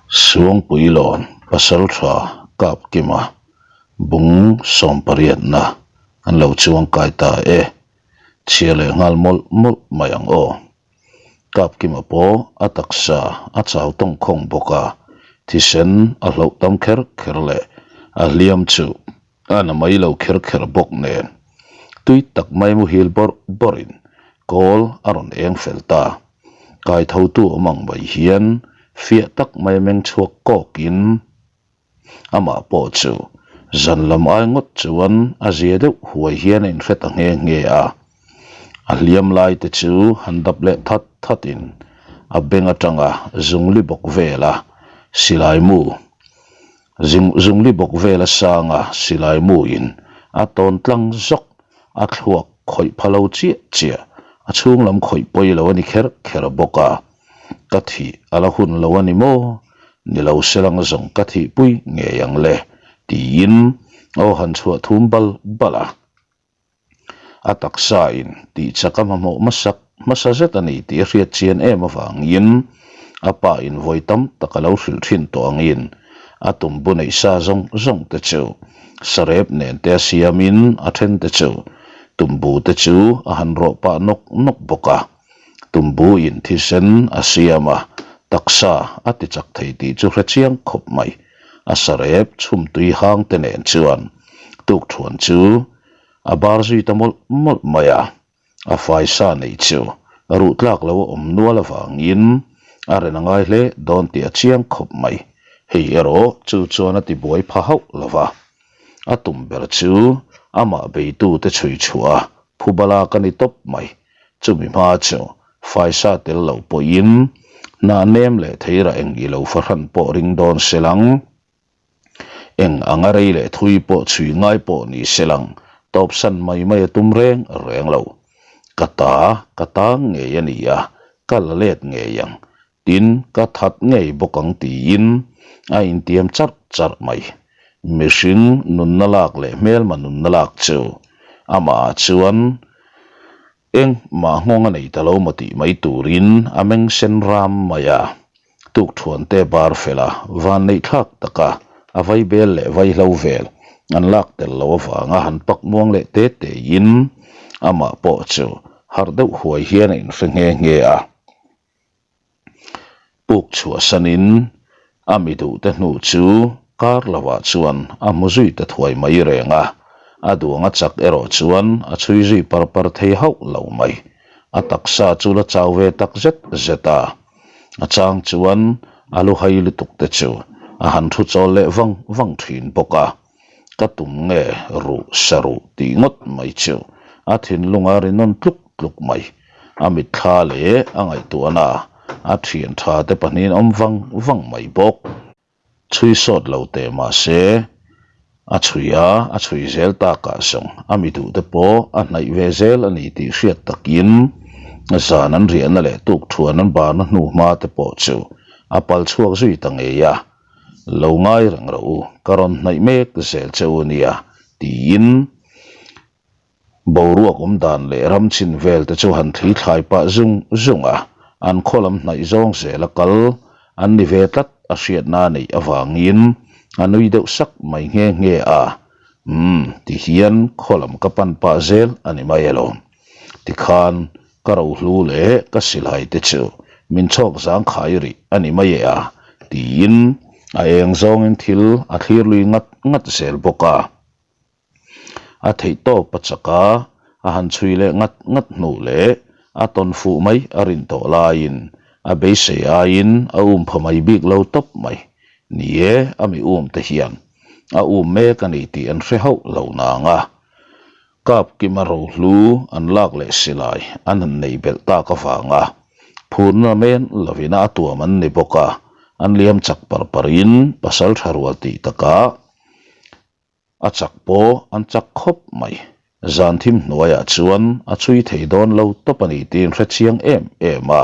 Suangpuilawn Pasaltha Kapkima bung sawmpariatna an lo chuangkai ta e. Chhia leh nghal mawlh mawlh mai ang aw. Kapkima pawh a taksa a chau tawng khawng bawk a, thisen a hloh tam kher kher leh a hliam chu a na mai lo kher kher bawk nen tui tak mai muhil bawrh bawrhin kawl a rawn eng fel ta. Kaithotu awm ang mai hian fiah tak mai meng chhuak kawkin amah pawh chu zan lam ai ngawt chuan a zia deuh huai hian a inhre ta nghe nghe a. A hliam lai te chu han dap leh that thatin a beng atanga zungli bawk vela silai mu Zungli bawk vel a sang a, silai mu in a tawn tlang zawk, a thluak khawih pha lo chiah chiah, a chhung lam khawih pawi lo a ni kher kher bawk a, ka thih a la hun lo a ni maw? Ni lo se lang zawng ka thih pui ngei ang le, tiin aw han chhuah thum bal bal a. A taksa in tih chak a hmahmawh hmasak hmasa zet a ni tih a hriat chian em avangin a pa in vawi tam tak a lo hrilh thin tawh angin a tum bu neih sa zawng zawng te chu sarep nen te a siamin a then te chu tumbu te chu a han rawh pah nawk nawk bawk a. Tumbu in thisen a siam a, taksa a ti chak thei tih chu hre chiang khawp mai. A sarep chhum tui hang te nen chuan tukthuan chu a bar zui ta mawlh mawlh mai a, a faisa nei chu ruh tlak lo a awm nual avangin a ren a ngai hle dawn tih a chiang khawp mai. Hei erawh chu chuan a ti buai pha hauh lo va, a tum ber chu amah beitute chhui chhuah a phubala ka ni tawp mai. Chumi hma chu faisa tel lo pawhin hna nem leh theira eng i lo fahran pawh ring dawn se lang. Eng anga rei leh thui pawh chhui ngai pawh ni se lang, tawpsan mai mai a tum reng reng lo. Ka ta, ka tang ngei a ni a, ka la let ngei ang, tin ka that ngei bawk ang tiin a intiam charh charh mai. Mihring nunna lak leh hmelma nunna lak chu amah ah chuan Eng mah nghawng a nei ta lo maw tih mai turin a meng sen ram mai a. Tukthuan te bar fel a, van neih thlak tak a, a vai bel leh vai hlo vel an lak tel lo avanga han pak muang leh te te in amah pawh chu harh deuh huai hian a inhre nghe nghe a. Puk chhuahsanin a mi duhte hnu chu kar lovah chuan a hmu zui ta thuai mai reng a, a duang a chak erawh chuan a chhui zui par par thei hauh lo mai. A taksa chu la chau ve tak zet zet a, a chang chuan a lu hai lutuk te chu a han thu chawl leh vang vang thin bawk a, ka tum nge ruh sa ruh tih ngawt mai chu a thinlung a ri nawn tluk tluk mai. A mitthla leh a ngaihtuahna a thian tha te pahnihin awm vang vang mai bawk. Chhui sawt lo teh mahse a chhui a, a chhui zel takah zawng a mi duh te pawh a hnaih ve zel a ni tih hriat takin zan an riahna leh tuk thuan an barna hnu hma te pawh chu a pal chhuak zui ta ngei a. Lo ngai reng rawh u, ka rawn hnaih mek zel che u nia tiin Boruak awm dan leh ram chin vel te chu han thli thlai pah zung zung a, an khaw lam hnaih zawng zel a kal an ni ve tlat a hriatna a neih avangin a nui deuh sak mai nghe nghe a, Umm, ti hian khaw lam ka pan pah zel a ni mai alawm. Tikhan ka rohlu leh ka silai te chu min chhawk zang khai rih a ni mai e a, tiin a eng zawngin thil a thlir lui ngat ngat zel bawk a. A theih tawp a chak a, a han chhui leh ngat ngat hnu leh a tawn fuh mai a rin tawh laiin a beisei aiin a um pha mai bik lo tawp mai. Ni e, a mi um te hian a um mek a ni tih an hre hauh lo nang a. Kap Kima rohlu an lak leh silai an han nei belh tak avanga phurna men lovina a tuam an ni bawk a, an liam chak par parin pasal tha rual tih takah A chak pawh an chak khawp mai. Zan thim hnuaiah chuan a chhui thei dawn lo tawp a ni tiin hre chiang em em a.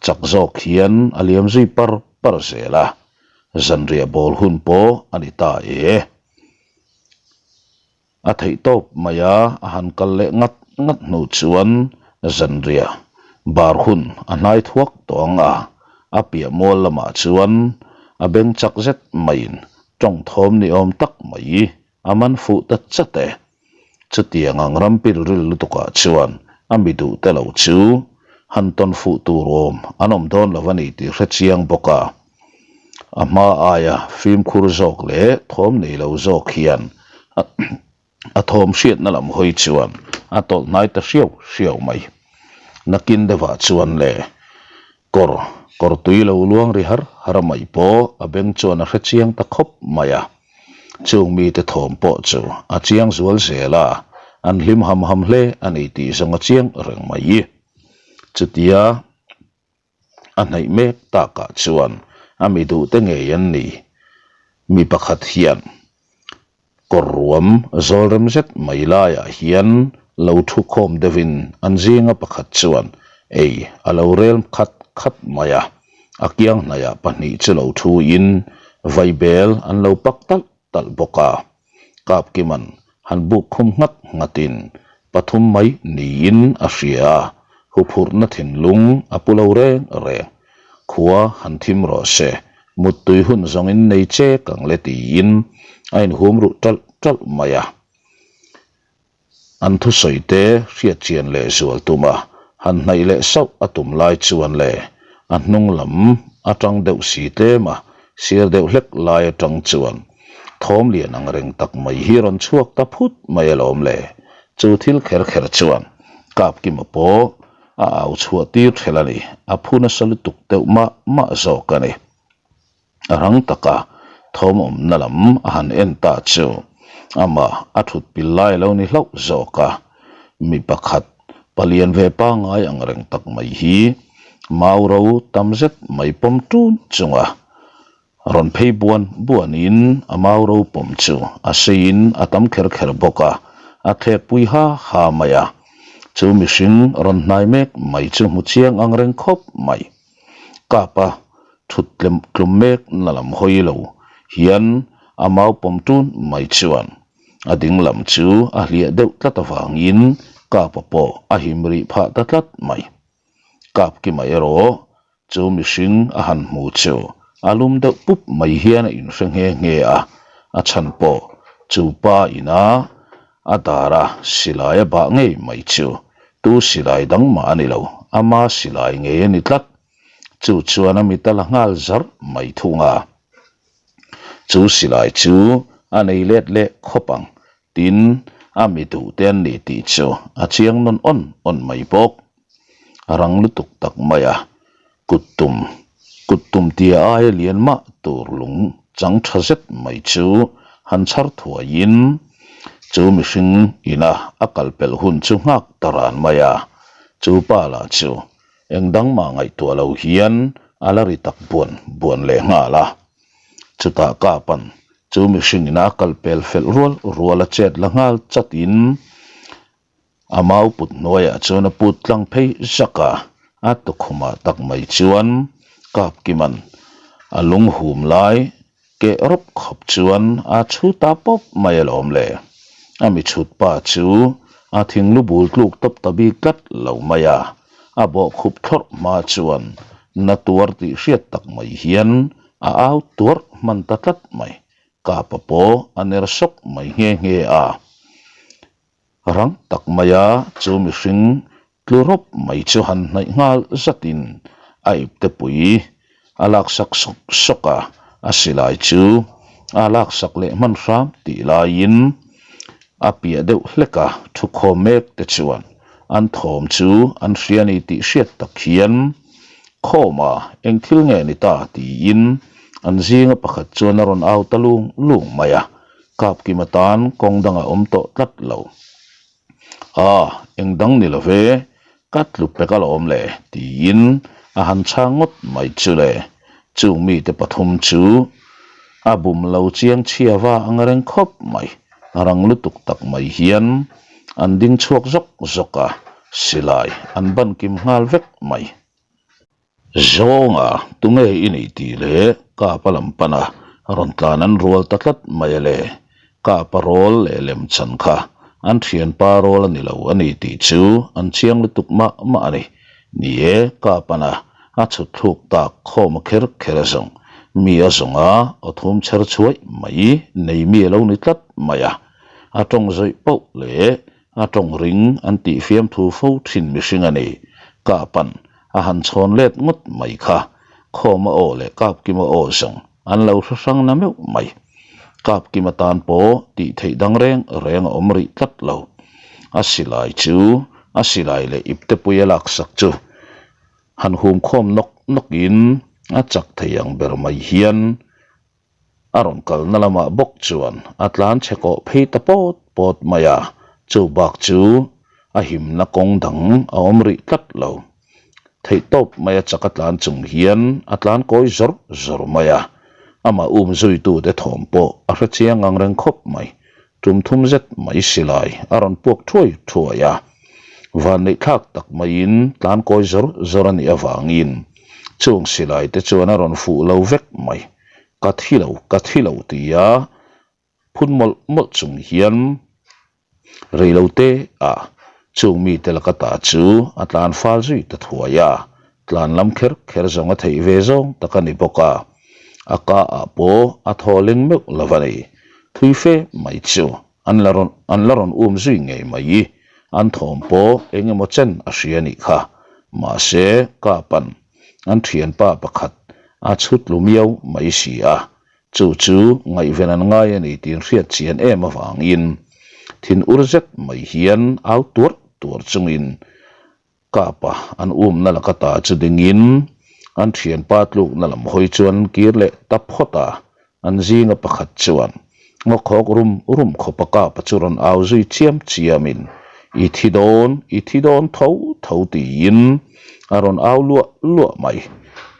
Chak zawk hian a liam zui par par zel a. Zanriah bawl hun pawh a ni ta e. A theih tawp mai a, a han kal leh ngat ngat hnu chuan zanriah bar hun a hnai thuak tawh ang a. A piah mual lamah chuan A beng chak zet maiin tawng thawm ni awm tak mai a man fuh ta chat e. Chutiang ang ram pilril lutukah chuan a mi duh te lo chu han tawn fuh tur awm an awm dawn lo a ni tih hre chiang bawk a. A hma aia fimkhur zawk leh thawm nei lo zawk hian A thawm hriatna lam hawi chuan a tawlh hnai ta hriau hriau mai. Nakin deuhah chuan le kawr kawr tui lo luang ri har har mai pawh a beng chuan a hre chiang ta khawp mai a. Chung mite thawm pawh chu a chiang zual zel a, an hlim ham ham hle a ni tih zawng a chiang reng mai. Chutia. A hnaih mek takah chuan a mi duhte ngei an ni. Mi pakhat hian kawr ruam zawl rem zet mai laiah hian lo thu khawm deuhin an zinga pakhat chuan ei a lo rel khat khat mai a. A kiang hnaihah pahnih chu lo thuin vaibel an lo pak talh talh bawk a, Kapkima'n han buk khum nghat nghatin pathum mai niin a hria a, huphurhna thinlung a pu lo reng reng. Khua han thim rawh se, muttui hun zawngin nei che kang le tiin a inhum ruh ṭalh ṭalh mai a. An thusawi te hriat chian leh zual tum a, han hnaih leh sauh a tum lai chuan le a hnung lam atang deuh si tlem a, sir deuh hlek lai atang chuan thawm lian ang reng tak mai hi rawn chhuak ta phut mai alawm le. Chu thil kher kher chuan Kapkima pawh a au chhuah tir thelh a ni, a phu nasa lutuk deuh mah mah zawk a ni. A rang taka thawm awmna lam a han en ta chu amah a thut pil lai a lo ni hlauh zawk a, mi pakhat palian ve pangngai ang reng tak mai hi mau ro tam zet mai pawm tun chunga rawn phei buan buanin a mau ro pawm chu a seiin a tam kher kher bawk a, a thlek pui ha ha mai a, chu mihring rawn hnai mek mai chu hmu chiang ang reng khawp mai. Kapa thut tlem tlum mek na lam hawi lo hian a mau pawm tun mai chuan a ding lam chu a hliah deuh tlat avangin Kapa pawh a him rih phah ta tlat mai. Kapkima erawh chu mihring a han hmu chu a lum deuh pup mai hian a inhre nghe nghe a, a chhan pawh chu pa ina A dar a, silai a bah ngei mai chu tu silai dang mah a ni lo, ama silai ngei a ni tlat. Chu chuan a mit a la nghal zarh mai thung a. Chu silai chu a nei let leh khawp ang, tin a mi duh te an ni tih chu a chiang nawn awn awn mai bawk. A rang lutuk tak mai a, kut tum, kut tum tia aia lian mah tur lung chang tha zet mai chu han chhar thuaiin chu mihring ina a kal pelh hun chu nghak ta ran mai a, chu pa lah chu eng dang mah ngaihtuah lo hian a la ri tak buan buan leh nghal a. Chutah Kapan chu mihring ina a kal pel felh rual rual a chet la nghal chatin, A mau put hnuaiah chuan a put tlang phei zak a, a tukhumah tak mai chuan Kapkima'n a lung hum lai keh rawp khawp chuan a chhu ta pawp mai alawm le. A mi chhut pa chu a thinglu bul tluk tawp ta bik tlat lo mai a, a bawhkhup thlawrh hma chuan na tuar tih hriat tak mai hian a au tuarh hman ta tlat mai. Kapa pawh a ner sawk mai nghe nghe a. Rang tak maia chu mihring tlu rawp mai chu han hnaih nghal zatin a ipte pui a laksak sawk sawk a, a silai chu a laksak leh hman hram tih laiin a piah deuh hlek a, thukhawm mek te chuan an thawm chu an hria ni tih hriat tak hian Khawma eng thil nge ni ta tiin an zinga pakhat chuan a rawn au ta lung lung mai a. Kapkim atan kawng dang a awm tawh tlat lo. A, eng dang ni lo ve, ka tlu pek alawm le, tiin a han chhang ngawt mai chu le. Chung mite pathum chu a bum lo chiang chhia va ang reng khawp mai. Rang lutuk tak mai hian an ding chhuak zawk zawk a, silai an ban kim nghal vek mai. Zawnga, tunge i nih tih leh Kapa lam pana rawn tlan an rual ta tlat mai a le. Kapa rawl leh lem chan kha an thianpa rawl a ni lo a ni tih chu an chiang lutuk mah mah a ni. Ni e, Kapana a chhut thluk tak khawm a kher kher a zawng. Mi a zawnga aw thum chher chhuaih mai nei mi a lo ni tlat mai a. A tawng zawih pauh leh a tawng ring an tih fiamthu fo thin mihring a ni. Kapa'n a han chhawn let ngawt mai kha. Khawma aw leh Kapkima aw zawng an lo hre hrang na meuh mai. Kapkima tan pawh tih theih dang reng reng a awm rih tlat lo. A silai chu a silai leh iptepui a laksak chu han hum khawm nawk nawkin a chak thei ang ber mai hian a rawn kalna lamah bawk chuan a tlan chhe kawh phei ta pawt pawt mai a, chu bak chu a himna kawng dang a awm rih tlat lo. Theihtawp maia chak a tlan chung hian a tlan kawi zawr zawr mai a, amah um zuitute thawm pawh a hre chiang ang reng khawp mai. Tum thum zet mai silai a rawn puak thuai thuai a, vanneih thlak tak maiin tlan kawi zawr zawr a nih avangin chung silai te chuan a rawn fuh lo vek mai. Ka thi lo, ka thi lo tia phun mawlh mawlh chung hian Reilote ah chung mite laka ta chu a tlan fal zui ta thuai a, tlan lam kher kher zawng a theih ve zawng tak a ni bawk a, a ka ah pawh a thaw leng meuh lo a ni. Thui fe mai chu an la rawn an la rawn um zui ngei mai, an thawm pawh eng emaw chen a hria a nih kha. Mahse, ka pan an thianpa pakhat a chhut lu miau mai si a, Chu chu ngaihven an ngai a ni tih hriat chian em avangin thin ur zet mai hian au tuar tuar chungin Kapa an umna laka ta chu dingin an thianpa tlukna lam hawi chuan kir leh ta phawt a, an zinga pakhat chuan ngawkhawk rum rum khawpa Kapa chu rawn au zui chiam chiamin I thi dawn, i thi dawn tho tho tiin a rawn au luah luah mai.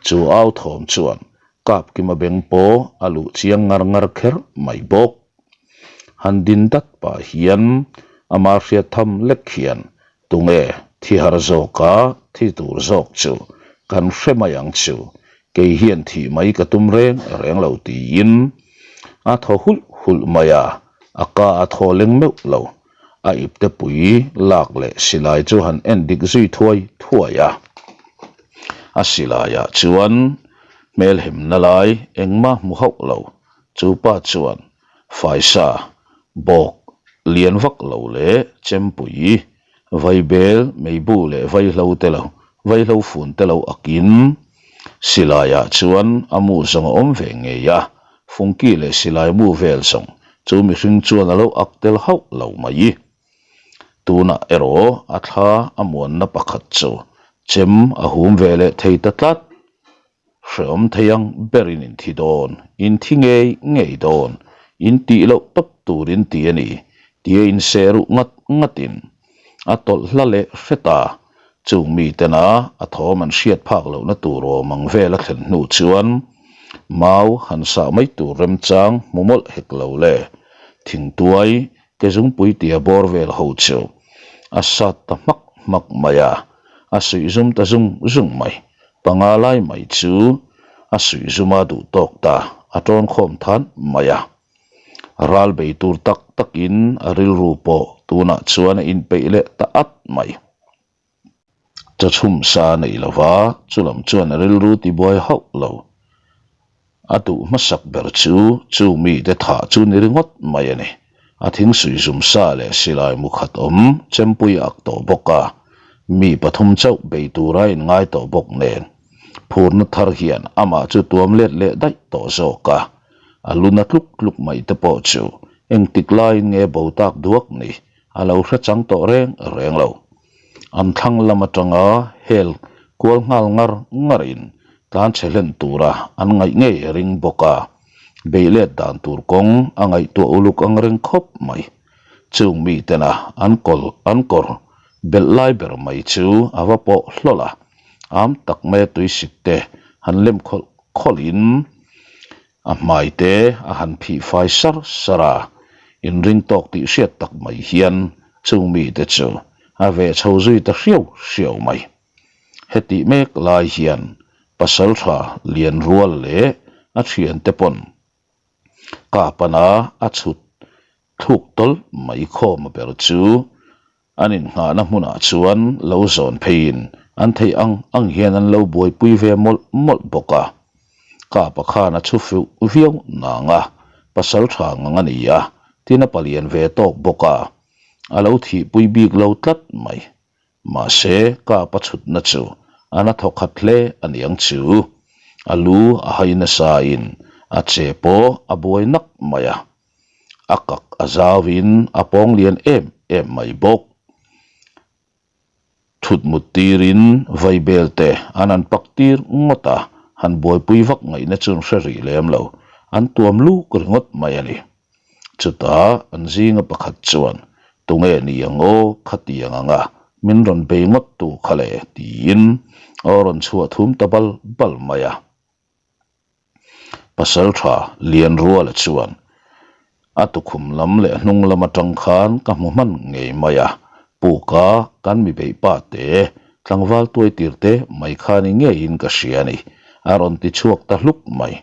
Chu au thawm chuan Kapkima beng pawh a luh chiang ngar ngar kher mai bawk. Han din dat pah hian ama hriat tham lek hian tunge thi har zawka thi tur zawk chu kan hre mai ang chu, kei hian thih mai ka tum reng reng lo tiin a thaw hulh hulh mai a, a ka a thaw leng meuh lo. A ipte pui lak leh silai chu han en dik zui thuai thuai a. A silaiah chuan hmelhemna lai engmah hmu hauh lo. Chu pa chuan faisa bawk lian vak lo leh chempui vaibel meibu leh vaihlo te lo vaihlo fun te lo akin silaiah chuan a mu zawng a awm ve ngei a, fungki leh silai mu vel zawng chu mihring chuan a lo ak tel hauh lo mai. Tunah erawh a thla a muanna pakhat chu chem a hum ve leh thei ta tlat. Hrehawm thei ang berin in thi dawn, in thi ngei ngei dawn, in tih loh tawp tur in ti a ni tia inseh ruh ngat ngatin a tawlh hla leh hre ta. Chung mitena a thawm an hriat phak lohna tur awm ang vel a thlen hnu chuan mau han sah mai tur remchang hmu mawlh hek lo le. Thingtuai Ke zungpui tia bawr vel ho chu a sat ta hmak hmak mai a, a suih zum ta zung zung mai. Panga lai mai chu a suih zum a duh tawk ta, a tawn khawm than mai a. Ral bei tur tak takin a rilru pawh tunah chuan a inpeih leh ta at mai. Chawchhum sa a nei lo va, chulam chuan a rilru tibuai hauh lo. A duh hmasak ber chu chu mite thah chu ni ringawt mai a ni. A thingsuih zum sa leh silai mu khat awm chempui a ak tawh bawk a, mi pathum chauh bei tura inngai tawh bawk nen phurna thar hian amah chu tuam let leh daih tawh zawk a. A luna tluk tluk mai te pawh chu engtik laiin nge bo tak duak ni a lo hre chang tawh reng reng lo. An thlang lam atanga hel kual nghal ngar ngarin tlan chhe hlen tura an ngaih ngei a ring bawk a, beih let dan tur kawng a ngaihtuah uluk ang reng khawp mai. Chung mitena an kawl an kawr belh lai ber mai chu a va pawh hlawlh a, am tak maia tuisik te han lem khawlh khawlhin A hmai te a han phih fai sar sar a, inring tawk tih hriat tak mai hian chung mite chu a veh chho zui ta hriau hriau mai. Hetih mek lai hian Pasaltha Lianrual leh a thiante pawn Kapana a chhut thluk tawlh mai khawm a ber chu An innghahna hmunah chuan lo zawn pheiin an theih ang ang hian an lo buaipui ve mawlh mawlh bawk a. Kapa khan a chhu fuh viau nang a, pasal tha ngang a ni a, tin a palian ve tawk bawk a, a lo thihpui bik lo tlat mai. Mahse, Kapa chhutna chu a na thaw khat hle a niang chu. A lu a hai nasa in a che pawh a buai nak mai a. A kak a zau in a pawng lian em em mai bawk. Thut mut tirin vaibel te an han pak tir ngawt a, han buaipui vak ngaihna chu an hre rih lem lo, an tuam luk ringawt mai a ni. Chutah an zinga pakhat chuan, Tunge ni ang aw, khatiang anga min rawn bei ngawt tu kha le, tiin aw rawn chhuah thum ta bal bal mai a. Pasaltha Lianruala chuan a tukhum lam leh hnung lam atang khan ka hmu hman ngei mai a, puka kan mi beih pa te, tlangval tuai tir te mai kha ni ngeiin ka hria a ni, a rawn ti chhuak ta hluk mai.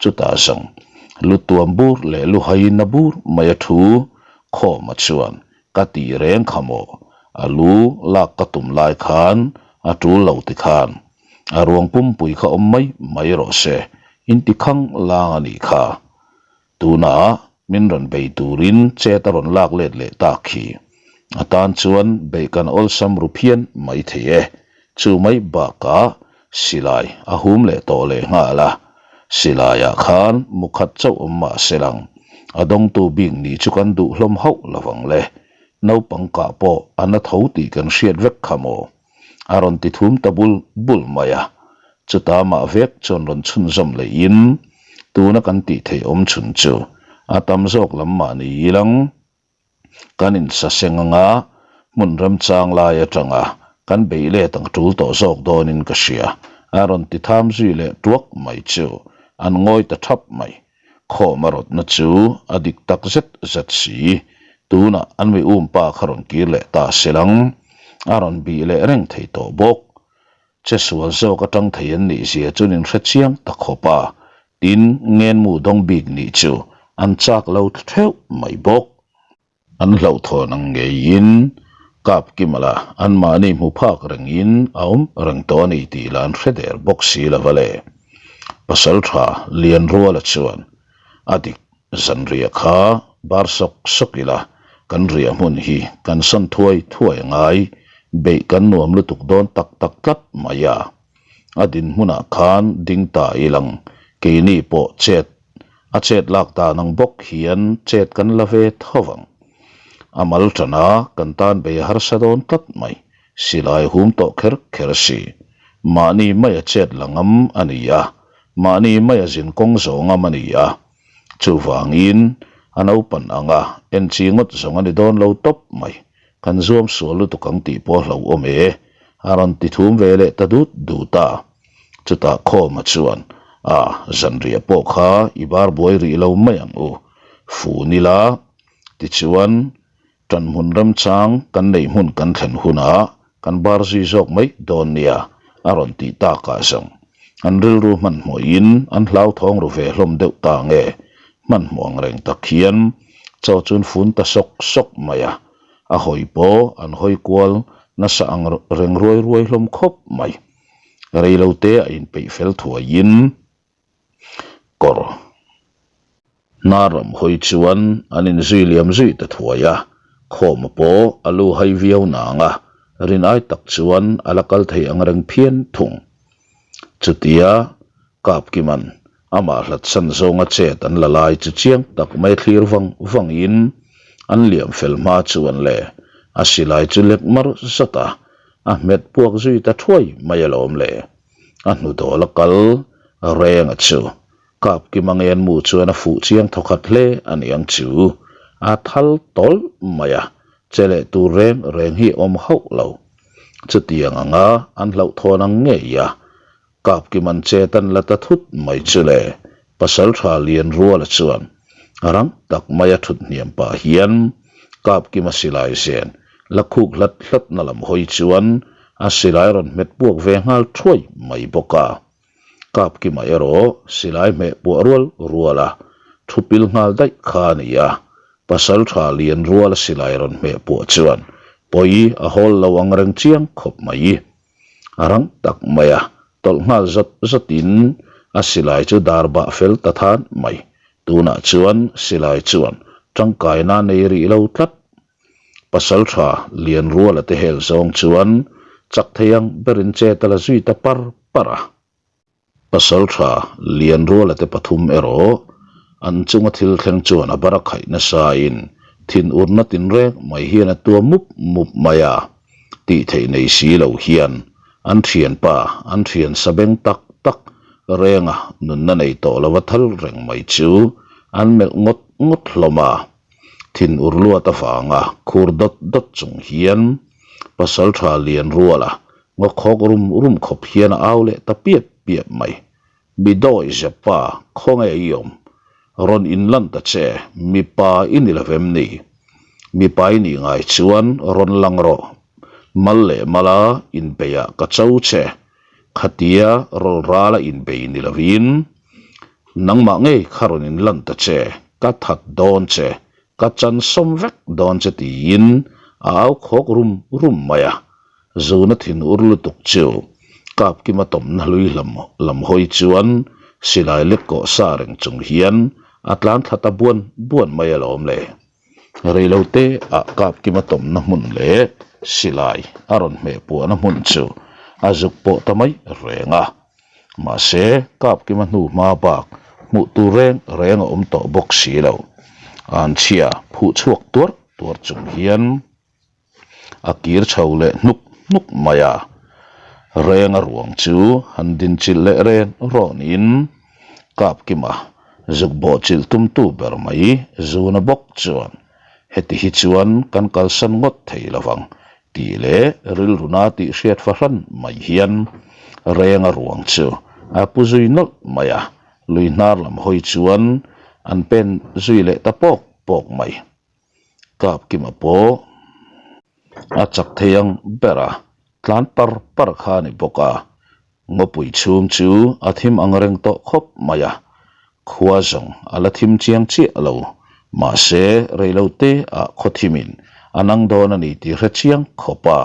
Chutah zawng lu tuam bur leh lu haiin a bur mai a thu Khawma chuan ka tih reng kha maw, a lu lak ka tum lai khan a tul lo ti khan A ruang pumpui kha awm mai mai rawh se, in ti khang lang a nih kha. Tunah min rawn bei turin chet a rawn lak let leh tak khi. A tan chuan beih kan awlsam ru phian mai thei e. Chu mai bakah silai a hum leh tawh leh nghal a. Silaiah khan mu khat chauh awm mah se lang, a dawngtu bik nih chu kan duh hlawm hauh lovang le. Naupang kah pawh a na tho tih kan hriat vek kha maw? A rawn ti thum ta bul bul mai a, chuta mah vek chuan rawn chhunzawm leihin tuna kan tih theih awm chhun chu a tam zawk lam mah ni ilang kan insaseng anga hmun remchang lai atanga kan beih let ang tul tawh zawk dawnin ka hria a rawn ti tham zui leh tuak mai chu an ngawi ta thap mai. Khawm a rawtna chu a dik tak zet zet si. Tunah an mi um pa kha rawn kir leh ta se lang. A rawn bih leh reng thei tawh bawk. Che sual zawk atang thei an nih zia chu nin hre chiang ta khawp a, tin ngenmu dawng bik nih chu an chak lo theuh mai bawk. An hlauhthawn ang ngeiin Kapkimala anmahni hmu phak rengin a awm reng tawh a ni tih lah an hre der bawk si lo va le. Pasaltha Lianruala chuan a dik zanriah kha bar sawk sawk ila kan riah hmun hi kan sawn thuai thuai a ngai, beih kan nuam lutuk dawn tak tak tlat mai a. A dinhmunah khan ding ta ilang keini pawh chet A chet lak dan ang bawk hian chet kan la ve tho vang. A mal tana kan tan bei a harsa dawn tlat mai. Silai hum tawh kher kher si. Mahni maia chet la ngam a ni a, mahni maia zin kawng zawh ngam a ni a. Chuvangin a naupan anga en chi ngawt zawng a ni dawn lo tawp mai. Kan zuam sual lutuk ang tih pawh a hlauhawm e, a rawn ti thum ve leh ta dut dut a. Chutah Khawma chuan, A, zanriah pawh kha i bar buai rih lo mai ang u, fun ila, tichuan, ṭanhmun remchang kan neih hmun kan thlen hunah kan bar zui zawk mai dawn nia, a rawn tih takah zawng an rilru hmanhmawhin an hlauthawng ru ve hlawm deuh ta nge, hmanhmawh ang reng tak hian chaw chu an fun ta sawk sawk mai a, a hawi pawh an hawi kual nasa ang reng ruai ruai hlawm khawp mai. Reilote a inpeih fel thuaiin kawr hnar lam hawi chuan an inzui liam zui ta thuai a, khawma pawh a lu hai viau nang a, rin ai tak chuan a la kal thei ang reng phian thung. Chutia Kapkiman amah hlatsan zawnga chet an la lai chu chiang tak mai thlir vang vangin an liam fel hma chuan le a silai chu lek mar zat a, A hmet puak zui ta thuai mai alawm le. A hnu dawl a kal reng a chu. Kapkima ngenmu chuan a fuh chiang thawkhat hle a niang chu. A thal tawlh mai a, che leh tur reng reng hi awm hauh lo. Chutiang anga an hlauhthawn ang ngei a, Kapkiman chet an la ta thut mai chu le, Pasaltha Lianruala chuan rang tak maia thut hniam pah hian Kapkima silai zen la khuk hlat hlatna lam hawi chuan a silai rawn hmet puak ve nghal thuai mai bawk a. Kapkima erawh silai hmeh puah rual rual a thu pil nghal daih kha a ni a, Pasaltha Lianruala silai rawn hmeh puah chuan pawi a hawl lo ang reng chiang khawp mai. A rang tak mai a, tawlh nghal zawt zawtin A silai chu dar bah fel ta than mai. Tunah chuan silai chuan tangkaina nei rih lo tlat. Pasaltha Lianruala te hel zawng chuan chak thei ang berin chet a la zui ta par par a. Pasaltha Lianruala te pathum erawh an chunga thil thleng chuan a bar a khaih nasain thinurna tinreng mai hian a tua mup mup mai a, tih theih nei si lo hian an thianpa an thian sa beng tak tak renga nunna nei tawh lova thal reng mai chu an melh ngawt ngawt hlawm a. Thinur luat avanga khur dawt dawt chung hian Pasaltha Lianruala ngaw khawk rum rum khawp hian a au leh ta piap piap mai. Mi dawi Zepa, khawnge i awm? Rawn inlan ta che, mipa i ni lovem ni? Mipa i nih ngai chuan rawn lang rawh. Mal leh mala inbeiah ka cho che. Khatia rawl rala inbei ni lovin nangmah ngei kha rawn inlan ta che, ka that dawn che, ka chansawm vek dawn che tiin a au khawk rum rum mai a. Zuna thin ur lutuk chu Kapkima tawmna hlui lam lam hawi chuan silai lek kawh sa reng chung hian a tlan thla ta buan buan mai alawm le. Reilote ah Kapkima tawmna hmun leh silai a rawn hmeh puahna hmun chu a zuk pawh ta mai reng a. Mahse Kapkima hnu hma bak hmuh tur reng reng a awm tawh bawk si lo. Anchhia phuh chhuak tuar tuar chung hian. A kir chho leh hnuk hnuk mai a, Renga ruang chu han dinchilh leh ren rawnin Kapkima zuk bawhchilh tumtu ber mai Zuna bawk chuan heti hi chuan kan kalsan ngawt thei lovang tih leh rilruna tih hriat fahran mai hian Renga ruang chu a pu zui nawlh mai a, lui hnar lam hawi chuan an pen zui leh ta pawk pawk mai. Kapkima pawh a chak thei ang ber a, tlan par par kha a ni bawk a, ngawpui chhung chu a thim ang reng tawh khawp mai a, khua zawng a la thim chiang chiah lo, mahse reilote ah khaw thimin a nang dawn a ni tih hre chiang khawp a,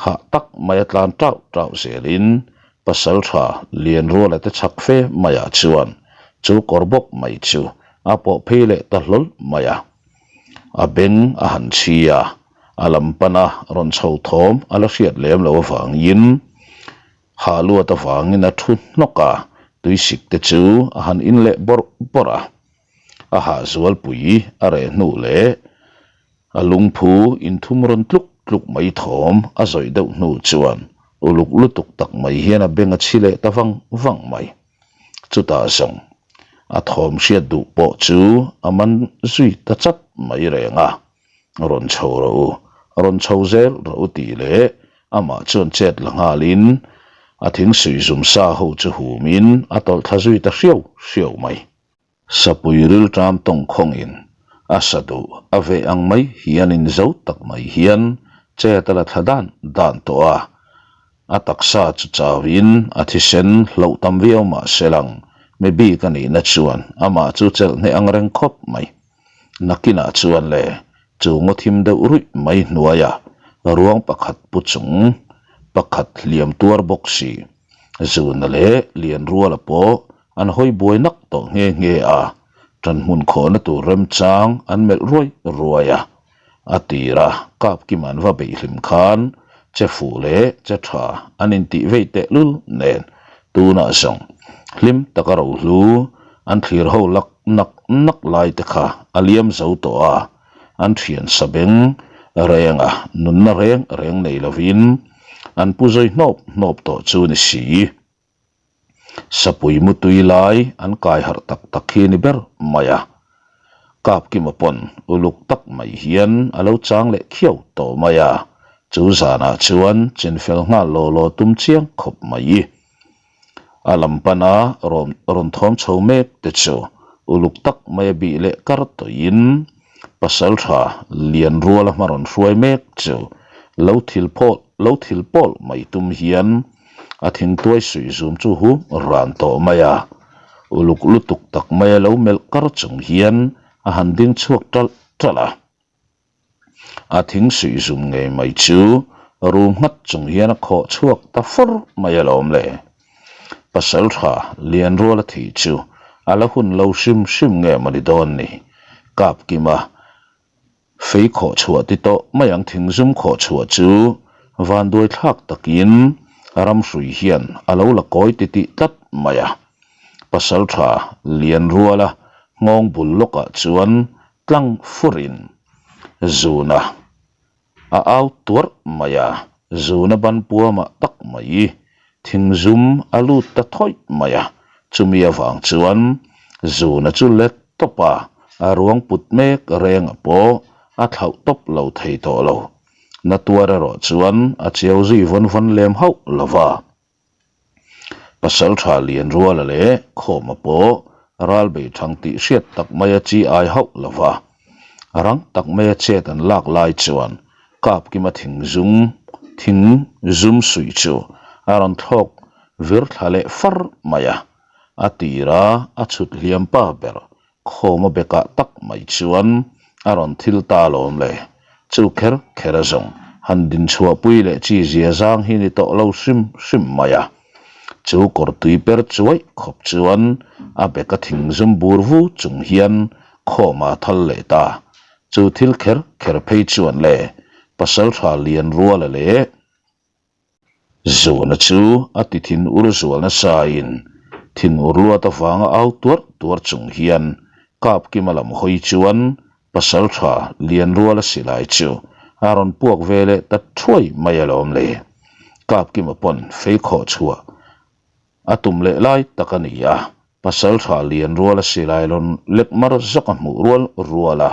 hah tak mai a tlan tauh tauh zelin pasaltha Lianruala te chhak fe maiah chuan chu kawr bawk mai chu a pawh phei leh ta hlawl mai a. A beng a han chhi a, a lam pana rawn chho thawm a la hriat lem loh avangin hah luat avangin a thu hnawk a, tuisik te chu a han in leh bawrh bawrh a. A hahzualpui a reh hnu leh A lungphu inthum rawn tluk tluk mai thawm a zawih deuh hnu chuan uluk lutuk tak mai hian a beng a chhi leh ta vang vang mai. Chutah zawng a thawm hriat duh pawh chu a man zui ta chat mai reng a, Rawn chho rawh u, rawn chho zel rawh u tih leh amah chuan chet la nghalin a thingsuih zum sa ho chu humin a tawlh thla zui ta hriau hriau mai. Sapui rilṭam tawngkhawngin a sa duh a veh ang mai hian in zo tak mai hian chet a la thla dan dan tawh a, a taksa chu chauin a thisen hloh tam viau mah se lang mi bik a nihna chuan amah chu chelh hneh ang reng khawp mai. Nakinah chuan le chu ngaw thim deuh ruih mai hnuaiah ruang pakhat pu chung pakhat hliam tuar bawk si Zuna leh Lianruala pawh an hawi buai nak tawh nghe nghe a, ṭan hmun khawhna tur remchang an melh ruai ruai a. A tira Kapkim an va beih hlim khan che fuh leh che ṭha an intih vei tehlul nen tunah zawng hlim taka rohlu an thlir ho lak nak nak lai te kha a liam zo tawh a, an thian sa beng renga nunna reng reng nei lovin an pu zui hnawp hnawp tawh chu ni si. Sapui mutui lai an kai harh tak tak hi ni ber mai a, Kapkima pawn uluk tak mai hian a lo chang leh khiau tawh mai a, chu zanah chuan chinfel nghal law law tum chiang khawp mai. A lam pana rawn rawn thawm chho mek te chu uluk tak mai a bih leh kar tawhin pasal tha lian ruala hma rawn hruai mek chu lo thil phawl lo thil pawlh mai tum hian a thingtuai suih zum chu hum ran tawh mai a, uluk lutuk tak mai a lo melh kar chung hian a han ding chhuak ṭalh ṭalh a. A thing suih zum ngei mai chu rum nghat chung hian a khawh chhuak ta fur mai alawm le. Pasalṭha Lianruala thih chu a la hun lo hrim hrim nge maw ni dawn ni? Kapkima Fei khawh chhuah ti tawh mai ang thingzum khawh chhuah chu vanduai thlak takin ramhrui hian a lo la kawi ti tih tlat mai a. Pasalṭha Lianruala nghawng bul lawkah chuan tlang furin zuna A au tuarh mai a, zuna ban puamah tak mai thingzum a lut ta thawih mai a, chumi avang chuan zuna chu let tawp a, a ruang put mek renga pawh a thlauh tawp lo thei tawh lo. Na tuar erawh chuan a chiau zui vawn vawn lem hauh lo va. Pasalṭha Lianruala leh Khawma pawh ral bei thang tih hriat tak maia chi ai hauh lo va, rang tak maia chet an lak lai chuan Kapkima thingzung thing zum suih chu a rawn thlawk vir thla leh far mai a, a tira a chhut hliam pa ber Khawma bekah tak mai chuan a rawn thil ta alawm le. Chu kher kher a zawng han din chhuahpui leh chi zia zang hi ni tawh lo hrim hrim mai a. Chu kawr tui per chuaih khawp chuan a beka thing zum bur vu chung hian Khawma a thal leh ta. Chu thil kher kher phei chuan le Pasalṭha Lianruala leh Zuana chu a ti thin ur zual nasain thin ur luat avanga au tuar tuar chung hian Kapkima lam hawi chuan Pasalṭha Lianruala silai chu a rawn puak ve leh ta thuai mai alawm le. Kapkima pawn fei khawh chhuah a tum leh lai tak a ni a, Pasalṭha Lianruala silai rawn lek mar zawk a hmuh rual rual a.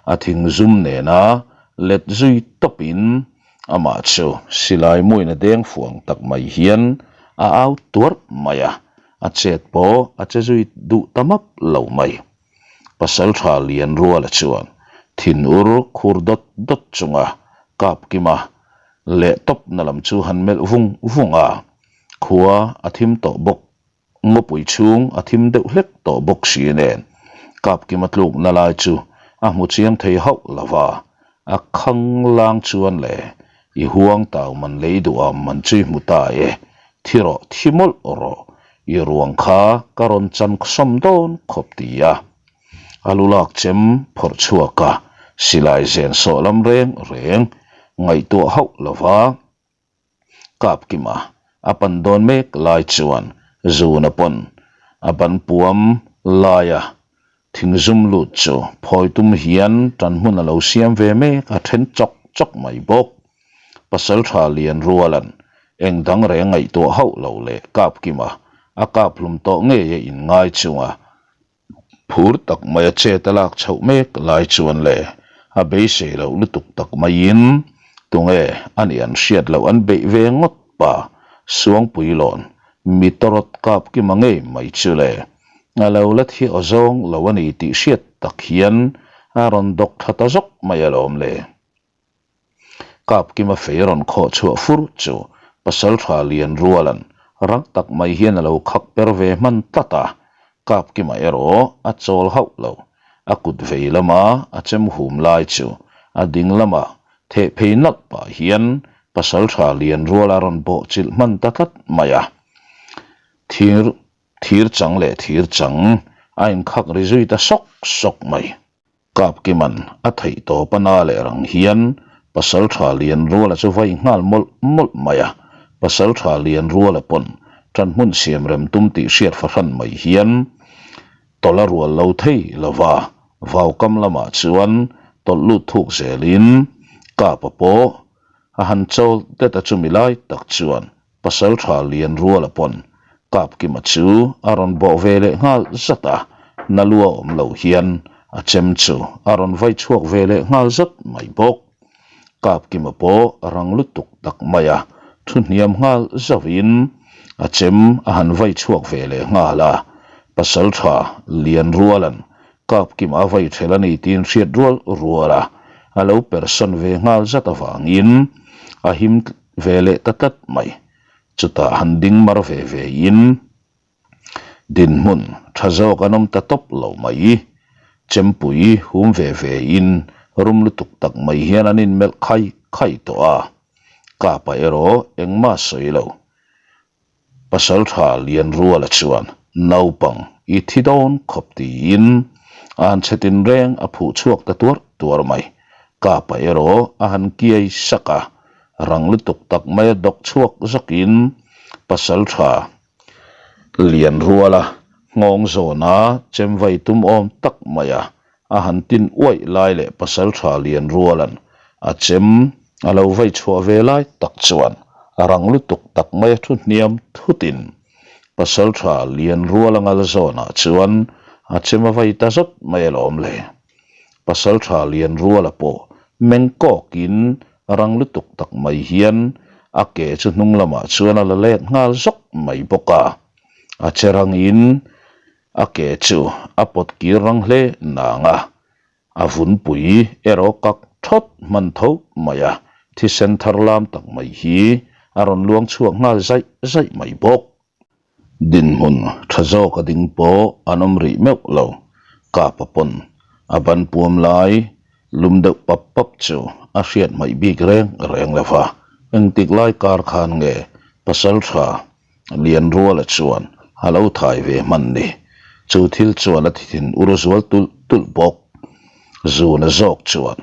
A thing zum nena let zui tawpin amah chu silai muin a deng fuang tak mai hian a au tuarh mai a, a chet pawh a che zui duh ta map lo mai. Pasalṭha Lianruala chuan thinur khur dawt dawt chunga Kapkima leh tawpna lam chu han melh vung vung a, khua a thim tawh bawk. Ngawpui chhung a thim deuh hlek tawh bawk si nen Kapkima tlukna lai chu a hmu chiang thei hauh lo va, a khang lang chuan le i huang tau man lei duham man chu i hmu ta e, thi rawh thi mawlh rawh, i ruang kha ka rawn chan sawm dawn khawp ti a. A lu lak chem phawrh chhuak a, silai zen sawh lam reng reng ngaihtuah hauh lo va. Kapkima a pan dawn mek lai chuan Zuna pawn a ban puam laia thingzum lut chu phawi tum hian tan hmun a lo siam ve mek a then chawk chawk mai bawk. Pasaltha Lianruala'n eng dang reng ngaihtuah hauh lo leh Kapkima a kap hlum tawh ngei a inngai chunga Phur tak mai a chet a lak chhoh mek lai chuan le a beisei loh lutuk tak maiin tunge a nih an hriat loh an beih ve ngawt pa Suangpuilawn mi tawrawt kap kima ngei mai chu le a lo la thi aw zawng lo a ni tih hriat tak hian a rawn dawk thla ta zawk mai alawm le. Kapkima fei rawn khawh chhuah fur chu Pasalṭha Lianruala'n rang tak mai hian a lo khak per ve hman tlat a, Kapkima erawh a chawl hauh lo. A kut vei lama a chem hum lai chu a ding lama theh phei nalh pah hian Pasalṭha Lianruala rawn bawh chilh hman ta tlat mai a. Thir thir chang leh thir chang a inkhak ri zui ta sawk sawk mai. Kapkiman a theih tawp a na leh rang hian Pasalṭha Lianruala chu vai nghal mawlh mawlh mai a, Pasalṭha Lianruala pawn ṭan hmun siam rem tum tih hriat fahran mai hian tawlh a rual lo thei lo va, vaukam lamah chuan tawlh lut thuk zelin Kapa pawh a han chawl det a chumi lai tak chuan Pasalṭha Lianruala pawn Kapkima chu a rawn bawh ve leh nghal zat a, na lua awm lo hian a chem chu a rawn vai chhuak ve leh nghal zat mai bawk. Kapkima pawh rang lutuk tak mai a, thu hniam nghal zauhin a chem a han vai chhuak ve leh nghal a, Pasalṭha Lianruala'n Kapkima a vai ṭhel a ni tiin hriat rual rual a, a lo persawn ve nghal zat avangin a him ve leh ta tlat mai. Chutah han ding mar ve ve in dinhmun tha zawk an awm ta tawp lo mai. Chempui hum ve ve in rum lutuk tak mai hian an inmelh khai khai tawh a. Kapa erawh engmah sawi lo. Pasalṭha Lianruala chuan naupang i thi dawn khawp tiin a han chhe tinreng a phuh chhuak ta tuar tuar mai. Kapa erawh a han kiai sak a, rang lutuk tak maia dawk chhuak zawkin Pasalṭha Lianruala nghawng zawna chemvai tum awm tak maia A han tin uaih lai leh pasalṭha Lianruala'n a chem a lo vei chhuah ve lai tak chuan rang lutuk tak mai a thu hniam thutin pasalṭha Lianruala ngal zawnah chuan a chem a vei ta zawt mai alawm le. Pasalṭha Lianruala pawh meng kawkin rang lutuk tak mai hian a ke chu hnung lamah chuan a la let nghal zawk mai bawk a, a che rangin A ke chu a pawt kir rang hle nang a, a vunpui erawh kak thawt hman tho mai a, thisen thar lam tak mai hi a rawn luang chhuak nghal zaih zaih mai bawk. Dinhmun tha zawk a ding pawh an awm rih meuh lo, Kapa pawn a ban puam lai lum deuh pap pap chu a hriat hmaih bik reng reng lo va, engtik lai kar khan nge pasal tha Lianruala chuan a lo thai ve hman ni. Chu thil chuan a thithin ur zual tulh tulh bawk. Zuna zawk chuan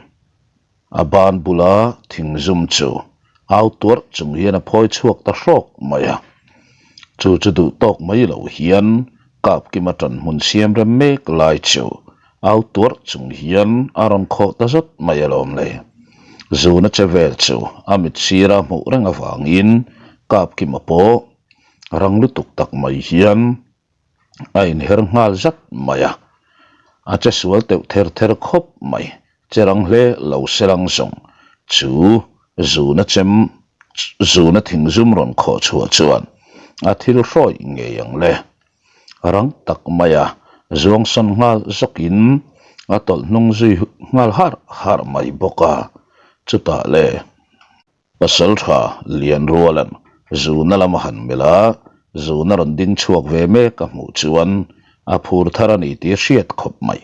a ban bula thing zum chu au tuarh chung hian a phawi chhuak ta hrawk mai a. Chu chu duh tawk mai lo hian Kapkima ṭan hmun siam rem mek lai chu au tuarh chung hian a rawn khawh ta zawt mai alawm le. Zuna che vel chu a mit sira hmuh reng avangin Kapkima pawh rang lutuk tak mai hian a inher nghal zat mai a, a che sual teuh ther ther khawp mai. Che rang hle lo se lang zawng chu zuna chem zuna thing zum rawn khawh chhuah chuan a thil hrawih ngei ang le. Rang tak maia zuang sawn nghal zawkin a tawlh hnung zui nghal harh harh mai bawk a, chutah le. Pasalṭha Lianruala'n zuna lam a han melh a, zuna rawn ding chhuak ve mek a hmuh chuan a phur thar a ni tih a hriat khawp mai.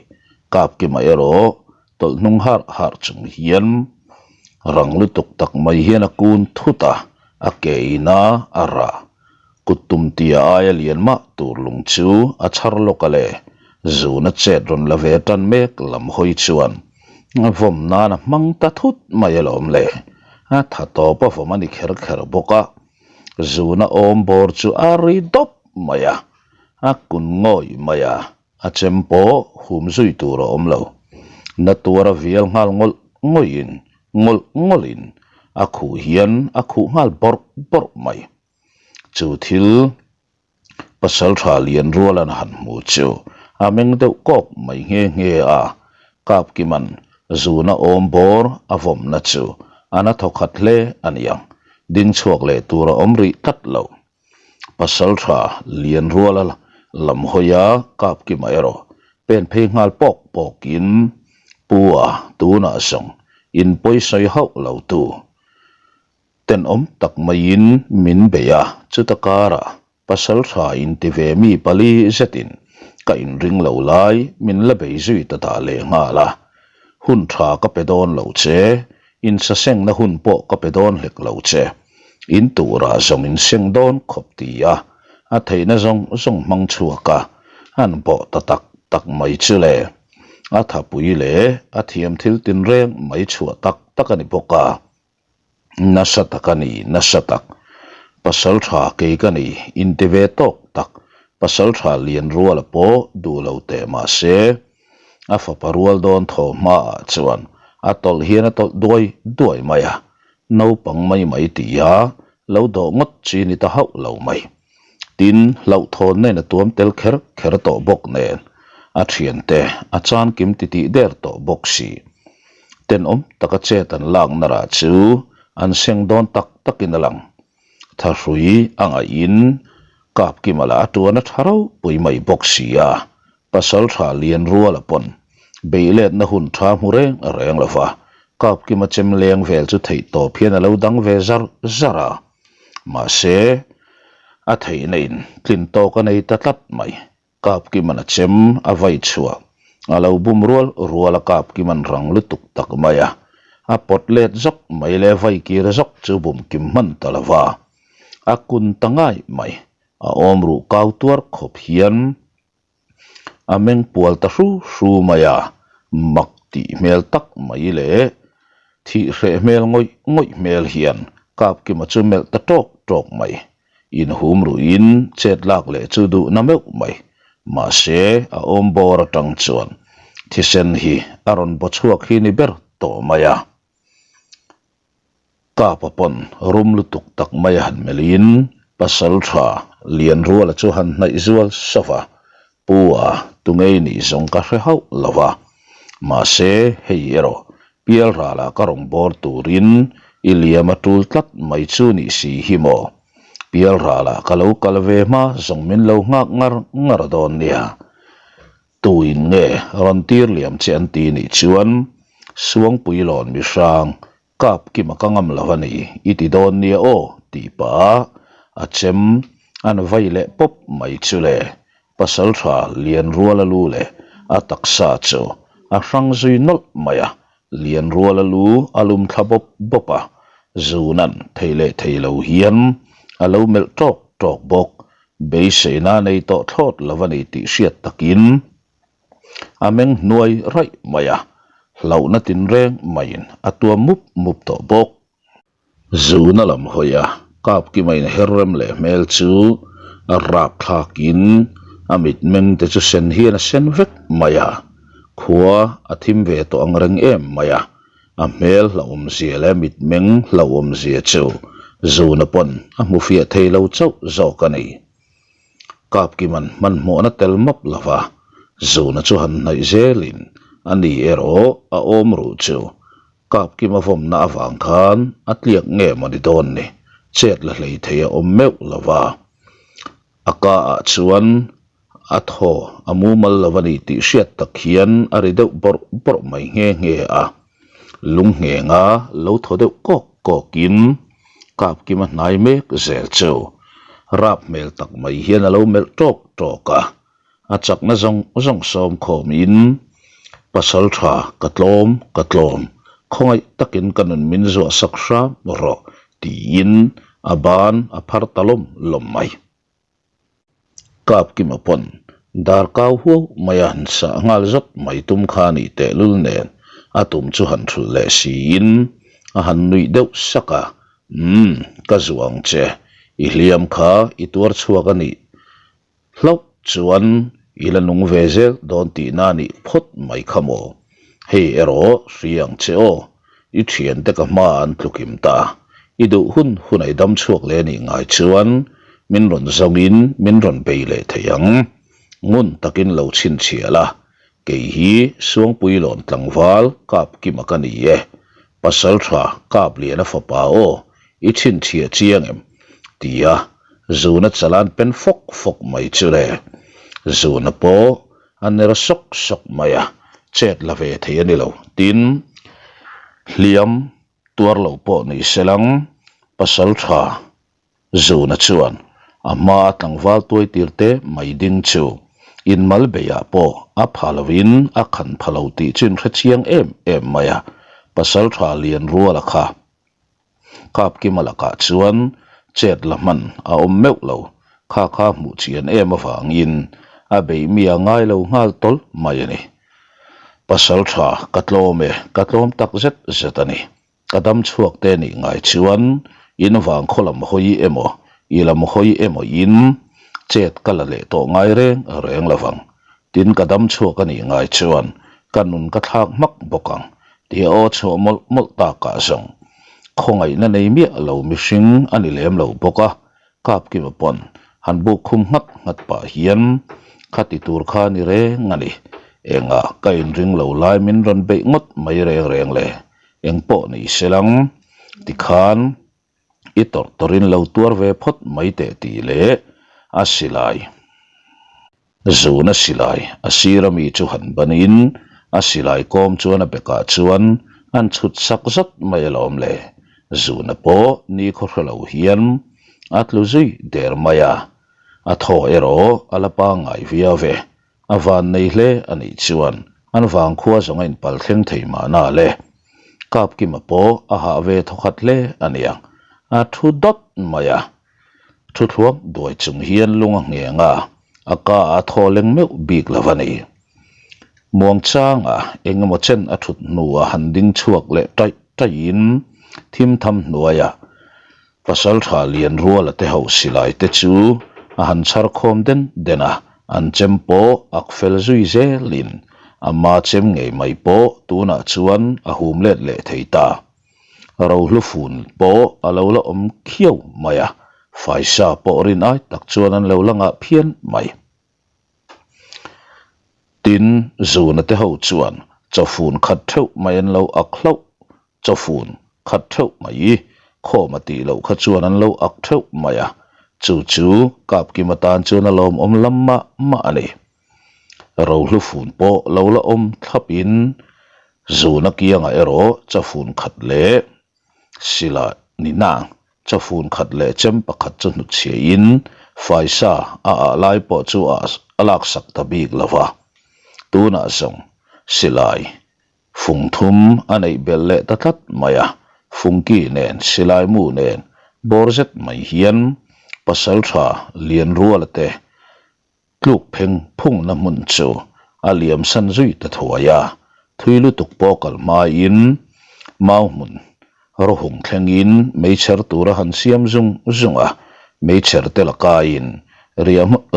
Kapkima erawh tawlh hnung harh harh chung hian rang lutuk tak mai hian a kun thut a, a ke ina a rah. Kut tum tia aia lian mah tur lung chu a chhar lawk a le, zuna chet rawn la ve tan mek lam hawi chuan a vawm nan a hmang ta thut mai alawm le, a tha tawp a vawm a ni kher kher bawk a, zuna awm bawr chu a ri dawp mai a, a kun ngawih mai a, a chem pawh hum zui tur a awm lo, na tuar a vial nghal ngawlh ngawih in ngawlh ngawlh in a khuh hian a khuh nghal bawrh bawrh mai. Chu thil Pasalṭha Lianruala'n han hmu chu a meng deuh kawk mai nghe nghe a, Kapkima'n zuna awm bawr a vawmna chu a na thawkhat hle a niang, ding chhuak leh tur a awm rih tlat lo. Pasalṭha Lianruala lam hawia Kapkima erawh pen phei nghal pawk pawkin, Pu a, tunah zawng in pawisawi hauh lo tu Tenawm tak maiin min bei a, chuta karah pasal tha inti ve mi pali zetin ka inring lo lai min la bei zui ta dah leh nghal a. Hun tha ka pe dawn lo che, insasengna hun pawh ka pe dawn hlek lo che, in turah zawng in seng dawn khawp ti a, a theihna zawng zawng hmang chhuak a, han bawh ta tak tak mai chu le. A thapui leh a thiam thil tinreng mai chhuah tak tak a ni bawk a. Nasa tak a ni, nasa tak. Pasal tha kei ka ni, inti ve tawk tak. Pasal tha lian ruala pawh duh lo teh mah se, a fapa rual dawn thaw hmaah chuan a tawlh hian a tawlh duai duai mai a, naupang mai mai tia lo dawh ngawt chi ni ta hauh lo mai. Tin, hlauhthawnna in a tuam tel kher kher tawh bawk nen, a thiante a chan kim titih der tawh bawk si. Tenawm taka chet an lakna rah chu an seng dawn tak takin a lang. Thahrui a ngaihin Kapkima lah a tuan a tha ropui mai bawk si a, Pasal tha lian ruala pawn beihletna hun tha hmu reng reng lo va, Kapkima chem leng vel chu theih tawp hian a lo dang ve zar zar a. Mahse, a theihna in tlin tawk a nei ta tlat mai. Kapkiman a chem a vai chhuah. A lo bum rual rual a Kapkiman rang lutuk tak mai a. A pawt let zawk mai leh vai kir zawk chu bum kim hman ta lo va. A kun ta ngai mai. A awm ruh kau tuar khawp hian a meng pual ta hru hru mai a, mak tih hmel tak mai leh thih hreh hmel ngawih ngawih hmel hian Kapkima chu melh ta tawk tawk mai. Inhum ruhin chet lak leh chu duh na meuh mai. Mahse, a awm bawr atang chuan thisen hi a rawn baw chhuak hi ni ber tawh mai a. Kapa pawn rum lutuk tak mai a han melhin pasal tha Lianruala chu han hnaih zual sauh a, Pu a tungei nih zawng ka hre hauh lo va, mahse hei erawh pialralah ka rawn bawr turin i liam a tul tlat mai chu nih si hi maw? Pialralah ka lo kal ve hma zawng min lo nghak ngar ngar dawn nia. Tuin nge rawn tir liam che an ti nih chuan Suangpuilawn mihrang kap kima ka ngam lo a ni i ti dawn nia aw tih pah a chem an vai leh pawp mai chu le pasal tha lian rual a lu leh a taksa chu a hrang zui nawlh mai a lian rual a lu a lum thla bawp bawp a zunan thei leh thei lo hian a lo melh tawk tawk bawk Beiseina nei tawh thlawt lo a ni tih hriat takin a meng hnuai raih mai a, hlauhna tinreng maiin a tuam mup mup tawh bawk. Zuna lam hawi a, Kapkima inher rem leh hmel chu a rap thlakin a mitmeng te chu sen hian a sen vek mai a, khua a thim ve tawh ang reng em mai a, A hmel hlauhawmzia leh mitmeng hlauhawmzia chu Zuna pawn a hmu fiah thei lo chauh zawk a ni. Kapkiman hmanhmawhna tel map lova Zuna chu han hnaih zelin a ni erawh a awm ruh chu Kapkima vawmna avang khan a tliak nge maw ni dawn ni, chet la hlei thei a awm meuh lova. A ka ah chuan a thaw a mumal lo a ni tih hriat tak hian a ri deuh bawrh bawrh mai nghe nghe a. Lung nghenga lo thaw deuh kawk kawkin Kapkima hnai mek zel chu rap hmel tak mai hian a lo melh tawk tawk a. A chakna zawng zawng sawm khawmin pasal tha ka tlawm ka tlawm khawngaih takin ka nun min zuah sak hram rawh tiin a ban a phar ta lawm lawm mai. Kapkima pawn dar kau huau mai a han sah nghal zawt mai tum kha a nih tehlul nen a tum chu han thulh leh siin a han nuih deuh sak a, Umm ka zuah ang che, i hliam kha i tuar chhuak a nih Hlauh chuan i la nung ve zel dawn tihna a nih phawt mai kha maw? Hei erawh hria ang che aw, i thiante ka hma an tlukim ta. I duh hun hun a i dam chhuak leh nih ngai chuan min rawn zawngin min rawn bei leh thei ang. Ngun takin lo chhinchhiah la, Kei hi Suangpuilawn tlangval kap kima ka ni e. Pasal tha kap lian a fapa aw, i chhinchhiah chiang em? Tia Zuna chalan pen fawk fawk mai chu le. Zuna pawh a ner sawk sawk mai a, chet la ve thei a ni lo. Tin, hliam tuar lo pawh ni selang, pasal tha Zuna chuan a hmaa tlangval tuai tir te mai ding chu inmal beiah pawh a pha lovin a khan pha lo tih chu inhre chiang em em mai a, Pasaltha Lianruala kha Kapkima lakah chuan chet la hman a awm meuh lo, kha kha hmuh chian em avangin a beih mi a ngai lo nghal tawlh mai a ni. Pasaltha ka tlawm e, ka tlawm tak zet zet a ni. Ka dam chhuak te nih ngai chuan in vang khaw lam hawi emaw i lam hawi emaw in chet ka la leh tawh ngai reng reng lo vang. Tin ka dam chhuak a nih ngai chuan ka nun ka thlak hmak bawk ang tih a aw chhuah mawlh mawlh takah zawng khawngaihna nei miah lo mihring a ni lem lo bawk a, Kapkima pawn han buk khum nghat nghat pah hian kha ti tur kha ni reng a ni. Engah ka inring lo lai min rawn beih ngawt mai reng reng le. Eng pawh ni se lang tikhan i tawrh tawrhin lo tuar ve phawt mai teh tih leh a silai. Zuna silai a sir ami chu han banin a silai kawm chuan a bekah chuan an chhut sak zat mai alawm le. Zuna pawh nikhaw hre lo hian a tlu zui der mai a, a thaw erawh a la pangngai viau ve. A van nei hle a nih chuan an vangkhua zawng a inpal thleng thei mahna le. Kapkima pawh a hah ve thawkhat hle a niang, a thu dawt mai a. Thu thluak duai chung hian lung a ngheng a, a ka a thaw leng meuh bik lo a ni. Muangchanga eng emaw chen a thut hnuah han ding chhuak leh taih taihin thim tham hnuaiah Pasaltha lian ruala te ho silai te chu a han chhar khawm den den a, an chem pawh ak fel zui zelin ama chem ngei mai pawh tunah chuan a hum let leh thei ta. Rohlu fun pawh a lo la awm khiau mai a, faisa pawh rin ai tak chuan an lo la ngah phian mai. Tin, Zuna te ho chuan chawfun khat theuh mai an lo ak hlauh, chawfun khat theuh mai khawm a tih loh kha chuan an lo ak theuh mai a, chu chu Kapkima tan chuan a lawmawm lam mah mah a ni. Rohlu fun pawh lo la awm thlapin Zuna kiangah erawh chawfun khat leh Sila nina chawfun khat leh chem pakhat chu hnutchhiahin faisa a ah lai pawh chu a laksak ta bik lo va. Tunah zawng silai fung thum a neih belh leh ta tlat mai a, fungki nen silai mu nen bawr zet mai hian pasaltha Lianruala te Tluk pheng phungna hmun chu a liam san zui ta thuai a, thui lutuk pawh kal hmain mau hmun rawhung thlengin meichher tur a han siam zung zung a, meichher te lakaiin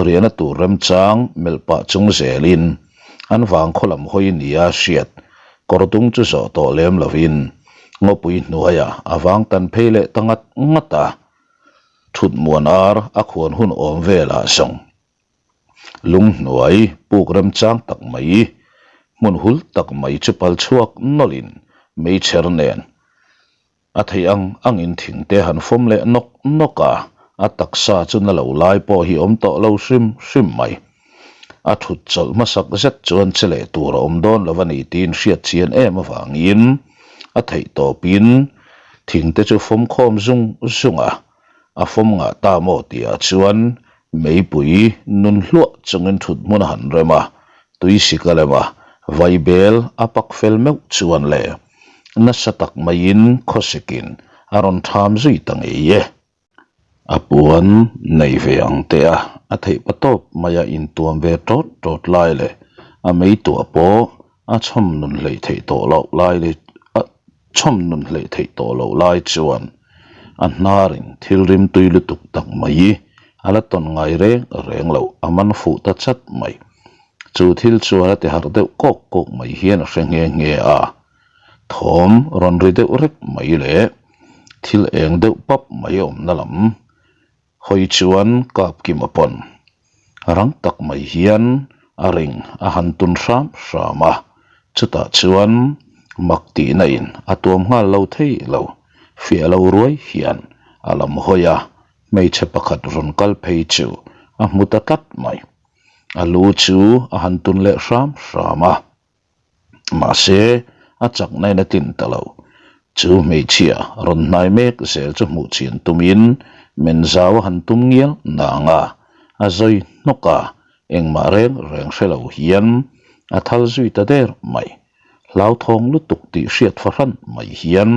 riahna tur remchang melh pah chung zelin an vangkhaw lam hawi nia hriat kawr dung chu zawh tawh lem lovin ngawpui hnuaiah a vang tan phei leh ta ngat ngat a. Thut muan ar a khuan hun awm velah zawng lunghnuai puk remchang tak mai, hmun hul tak mai chu pal chhuak nawlhin meichher nen a theih ang angin thingte han fawm leh nawk nawk a, a taksa chu na lo lai pawh hi awm tawh lo hrim hrim mai. A thut chawlh hmasak zet chuan che leh tur a awm dawn lo a ni tiin hriat chian em avangin a theih tawpin thingte chu fawm khawm zung zung a, a fawm ngah ta maw tihah chuan meipui nun hluah chungin thut hmun a han rem a, tui sik a lem a, vaibel a pak fel meuh chuan le nasa tak maiin khawsikin a rawn ṭham zui ta ngei e. A puan nei ve ang teh a, a theih pa tawp mai a intuam ve tawt tawt lai leh a meituah pawh a chhawm nun hleih theih tawh loh lai leh a chhawm nun hleih theih tawh loh lai chuan a hnarin thil rimtui lutuk tak mai a la tawn ngai reng reng loh a man fuh ta chat mai. Chu thil chuan a ti harh deuh kawk kawk mai hian a hre nghe nghe a. Thawm rawn ri deuh rek mai leh thil eng deuh pap mai awmna lam hawi chuan Kapkima pawn rang tak mai hian a ring a han tun hram hram a, chutah chuan mak tihna in a tuam nghal lo thei lo, fiah lo ruai hian a lam hawi a, hmeichhe pakhat rawn kal phei chu a hmu ta tlat mai. A lu chu a han tun leh hram hram a. Mahse, a chakna in a tlin ta lo. Chu hmeichhia rawn hnai mek zel chu hmuh chian tumin men zau a han tum ngial nang a, a zawi hnawk a, engmah reng reng hre lo hian a thal zui ta der mai. Hlauthawng lutuk tih hriat fahran mai hian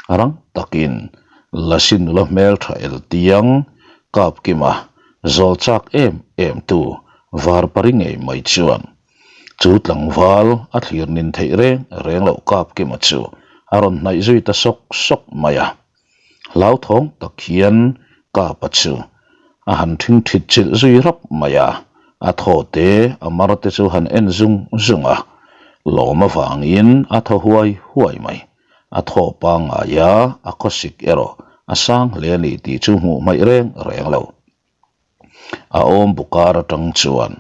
rang takin Lasi nula hmeltha el tiang kap kima zawl chak em em tu Varpari ngei mai chuan Chu tlangval a thlir nin theih reng reng loh kap kima chu a rawn hnaih zui ta sawk sawk mai a. Hlauthawng tak hian kapa chu a han thing thit chilh zui rap mai a, a thaw te a mar te chu han en zung zung a, lawm avangin a thaw huai huai mai. A thaw pangngai a, a khawsik erawh a sang hle a ni tih chu hmuh hmaih reng reng lo. A awm bukar atang chuan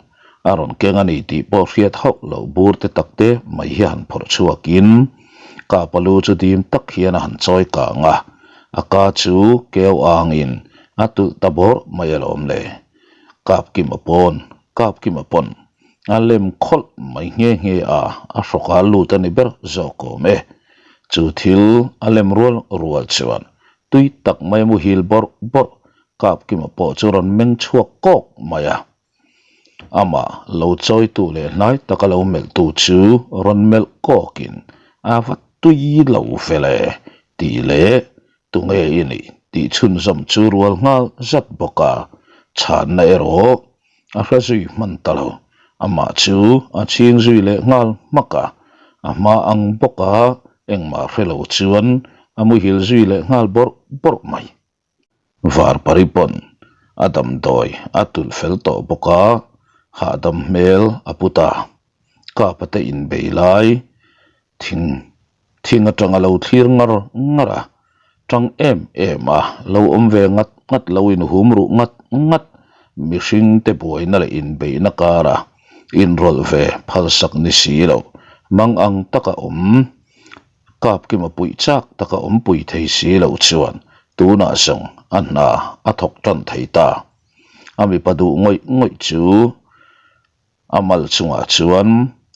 a rawn keng a ni tih pawh hriat hauh loh bur te tak te mai hi a han phawrh chhuakin kapa lu chu dim tak hian a han chawi kang a, a ka chu keu angin a tulh ta bawrh mai alawm le. Kapkima pawn, Kapkima pawn a lem khawlh mai nghe nghe a, a hrawk a lut a ni ber zawk awm e. Chu thil a lem rual rual chuan tui tak mai muhil bawrh bawrh Kapkima pawh chu rawn meng chhuak kawk mai a. Amah lo chawitu leh hnai taka lo melhtu chu rawn melh kawkin a va tui lo fel e tih leh tunge i nih? Tih chhunzawm chu rual nghal zat bawk a, chhanna erawh a hre zui hman ta lo. Amah chu a chhing zui leh nghal hmak a, a hma ang bawk a, engmah hre lo chuan a muhil zui leh nghal bawrh bawrh mai. Varpari pawn a damdawi a tulh fel tawh bawk a, hahdam hmel a pu ta. Kapa te inbei lai thing thing atanga lo thlir ngar ngar a, tang em em a, lo awm ve ngat ngat lo inhum ruh ngat ngat, mihring te buaina leh inbeihna kara inrawlh ve phalsak ni si lo, mang ang taka awm Kapkima puih chak taka awm pui thei si lo chuan tunah zawng a hna a thawk tan thei ta. A mipa duh ngawih ngawih chu a mal chungah chuan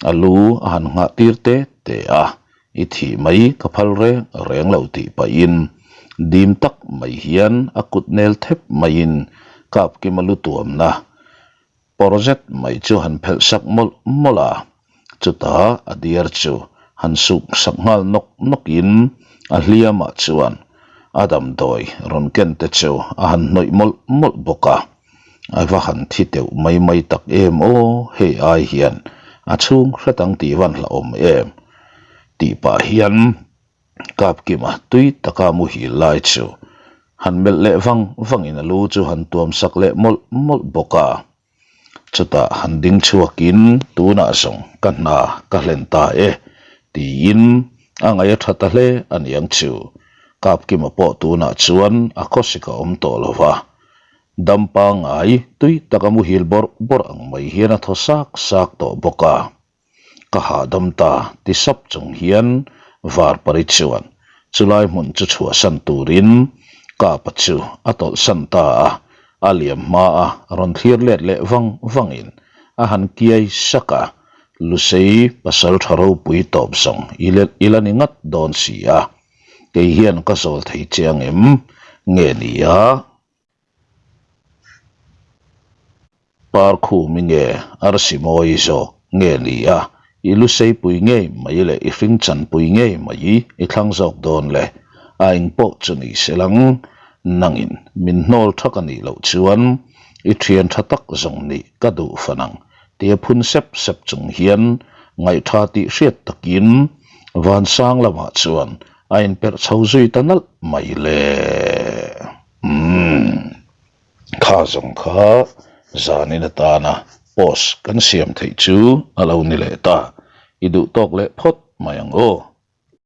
a lu a han nghah tir te te a, I thih mai ka phal reng reng lo tih pahin dim tak mai hian a kut nel thep maiin Kapkima lu tuamna Pawr zet mai chu han phelh sak mawlh mawlh a, chutah a diar chu han suk sak nghal nawk nawkin a hliamah chuan a damdawi rawn ken te chu a han hnawih mawlh mawlh bawk a. A va han thi teuh mai mai tak em aw, hei ai hian a chhung hret ang tih van hlauhawm em tih pah hian Kapkima tui taka muhil lai chu han melh leh vang vangin a lu chu han tuam sak leh mawlh mawlh bawk a. Chutah han ding chhuakin tunah zawng ka hna ka hlen ta e tiin a ngaih a tha ta hle a niang chu. Kapkima pawh tunah chuan a khawsik a awm tawh lo va, dam pangngai tui taka muhil bawrh bawrh ang mai hian a thaw sak sak tawh bawk a. Ka hahdam ta ti sap chung hian Varpari chuan chulai hmun chu chhuahsan turin Kapa chu a tawlhsan ta a, a liam hma a rawn thlir let leh vang vangin a han kiai sak a, Lusei pasal tha ropui tawp zawng i la ni ngat dawn si a, kei hian ka zawl thei che ang em nge ni a? Parkhumi nge arsi mawi zawk nge ni a, i luseipui ngei mai leh i hringchanpui ngei mai i thlang zawk dawn le, a eng pawh chu ni se lang, nangin min hnawl thak a nih loh chuan i thian tha tak zawng nih ka duh fan ang tia phun sep sep chung hian ngaihtha tih hriat takin vansang lamah chuan a inperh chho zui ta nalh mai le. Umm, kha zawng kha zanin atana post kan siam theih chu a lo ni leh ta, i duh tawk leh phawt mai ang aw.